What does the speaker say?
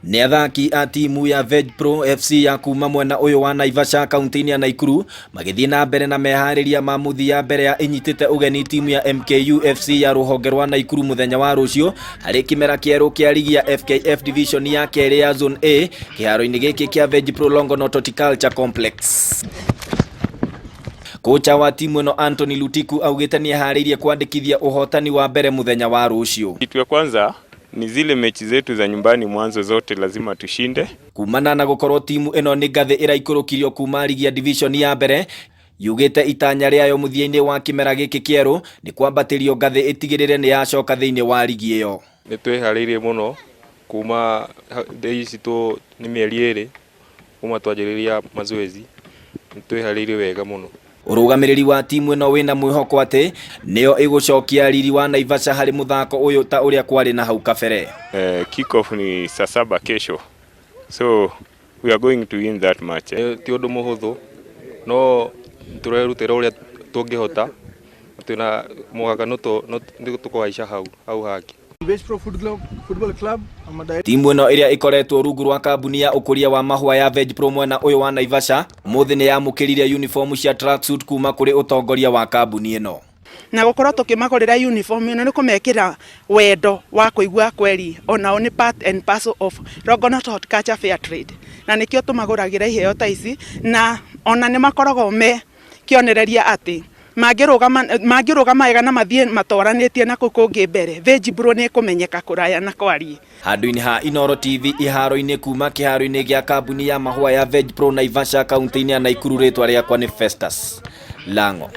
Nĩ athaki a timu ya Veg Pro FC ya kuma mwena ũyũ wa Naivasha kaunti-inĩ ya Naikuru magĩthiĩ na mbere na meharĩria ma mũthia mbere ya ĩnyitĩte ũgeni timu ya MKU FC ya rũhonge rwa Naikuru mũthenya wa rũciũ harĩ kĩmera kĩerũ kĩa ligi ya FKF Division ya kerĩ ya Zone A kĩharo-inĩ gĩkĩ kĩa Veg Pro Longonot Horticulture Complex. Kocha wa timu ĩno Anthony Lutiku augĩte nĩ eharĩirie kwandĩkithia ũhotani wa mbere mũthenya wa rũciũ. Kitu ya kwanza ni zile mechi zetu za nyumbani mwanzo zote lazima tushinde. Kumana na gũkorwo timu ĩno nĩ ngathĩ ĩraikũrũkirio kuma ligi ya division ya mbere, yugĩte itanya rĩayo mũthia-inĩ wa kĩmera gĩkĩ kĩerũ nĩ kwambatĩrio ngathĩ ĩtigĩrĩre nĩ yacoka thĩinĩ wa ligi ĩyo. Nĩ twĩharĩirie mũno kuma thaa ici tũ nĩ mĩeri 2 kuma twanjĩrĩria mazoezi, nĩ twĩharĩirie wega mũno. Ũrũgamĩrĩri wa timu ĩno wĩna mwĩhoko atĩ nĩyo ĩgũcokia riri wa Naivasha harĩ mũthako ũyũ ta ũrĩa kwarĩ na hau kabere. Kick off ni saa 7 kesho, so we are going to win that match. Ti ũndũ mũhũthũ no tũrerutĩra ũrĩa tũngĩhota, twĩna mũhaka nĩ tũkũhaica hau hau hangĩ. Veg Pro Football Club. I'm a director. Timu ĩno ĩrĩa ĩkoretwo rungu rwa kambuni ya ũkũria wa mahũa ya Veg Pro mwena ũyũ wa Naivasha ũmũthĩ nĩ yamũkĩrire uniform cia tracksuit kuma kũrĩ ũtongoria wa kambuni ĩno. Na gũkorwo tũkĩmagũrĩra uniform ĩno nĩ kũmekĩra wendo wa kũigua kweri onao nĩ part and parcel of Longonot Horticulture Fair Trade, na nĩkĩo tũmagũragĩra iheo ta ici, na ona nĩ makoragwo me kĩonereria atĩ mangĩrũgama wega na mathiĩ matwaranĩtie na kũu kũngĩ mbere, Veg Pro nĩ ĩkũmenyeka kũraya na kwarie. Handũ-inĩ ha Inooro TV iharo-inĩ kuma kĩharo-inĩ gĩa kambuni ya mahũa ya Veg Pro Naivasha kaunti-inĩ ya Naikuru, rĩtwa rĩakwa nĩ Festus Lango.